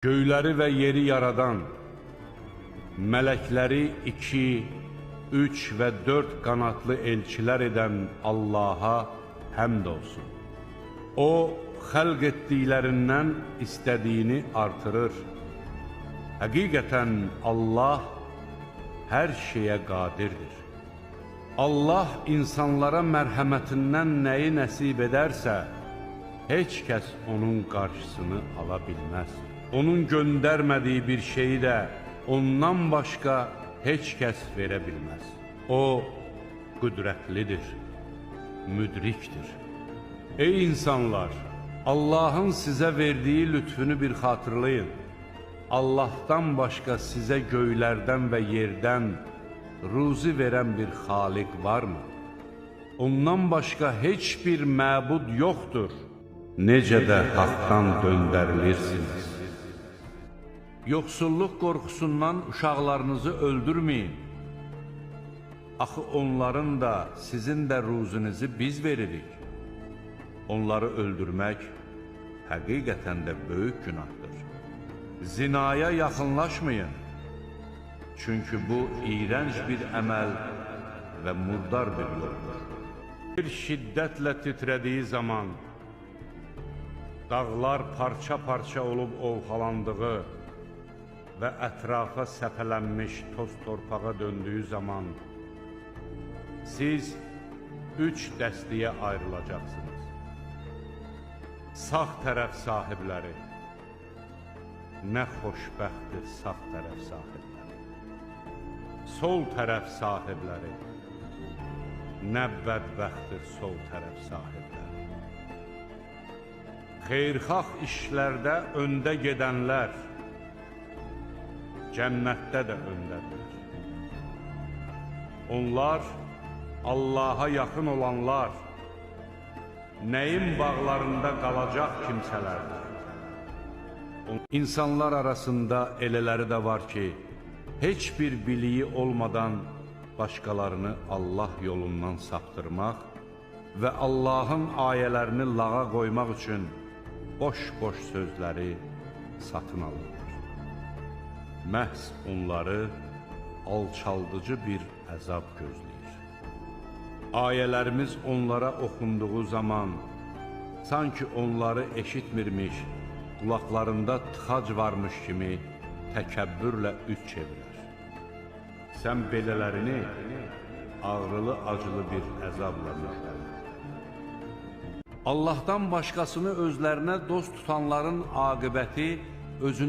Göyləri və yeri yaradan, mələkləri 2, 3 və 4 qanatlı elçilər edən Allaha həmd olsun. O, xəlq etdiklərindən istədiyini artırır. Həqiqətən Allah hər şeyə qadirdir. Allah insanlara mərhəmətindən nəyi nəsib edərsə, heç kəs onun qarşısını ala bilməz. Onun göndərmədiyi bir şeyi də ondan başqa heç kəs verə bilməz. O, qüdrətlidir, müdrikdir. Ey insanlar! Allahın sizə verdiyi lütfünü bir xatırlayın. Allahdan başqa sizə göylərdən və yerdən ruzi verən bir xaliq varmı? Ondan başqa heç bir məbud yoxdur. Necə də haqdan döndərilirsiniz. Yoxsulluq qorxusundan uşaqlarınızı öldürməyin. Axı onların da, sizin də ruzinizi biz veririk. Onları öldürmək həqiqətən də böyük günahdır. Zinaya yaxınlaşmayın. Çünki bu iyrənc bir əməl və murdar bir yoldur. Bir şiddətlə titrədiyi zaman dağlar parça-parça olub ovxalandığı və ətrafa səpələnmiş toz torpağa döndüyü zaman siz 3 dəstəyə ayrılacaqsınız. Sağ tərəf sahibləri, nə xoşbəxtdir sağ tərəf sahibləri. Sol tərəf sahibləri, nə bədbəxtdir sol tərəf sahibləri. Xeyirxah işlərdə öndə gedənlər, cənnətdə də öndədirlər. Onlar, Allaha yaxın olanlar, nəyin bağlarında qalacaq kimsələrdir. İnsanlar arasında elələri də var ki, heç bir biliyi olmadan başqalarını Allah yolundan saptırmaq və Allahın ayələrini lağa qoymaq üçün boş-boş sözləri satın alırlar. Məhz onları alçaldıcı bir əzab gözləyir. Ayələrimiz onlara oxunduğu zaman, sanki onları eşitmirmiş, qulaqlarında tıxac varmış kimi təkəbbürlə üz çevirər. Sən belələrini ağrılı-acılı bir əzabla müjdələ. Allahdan başqasını özlərinə dost tutanların aqibəti özünə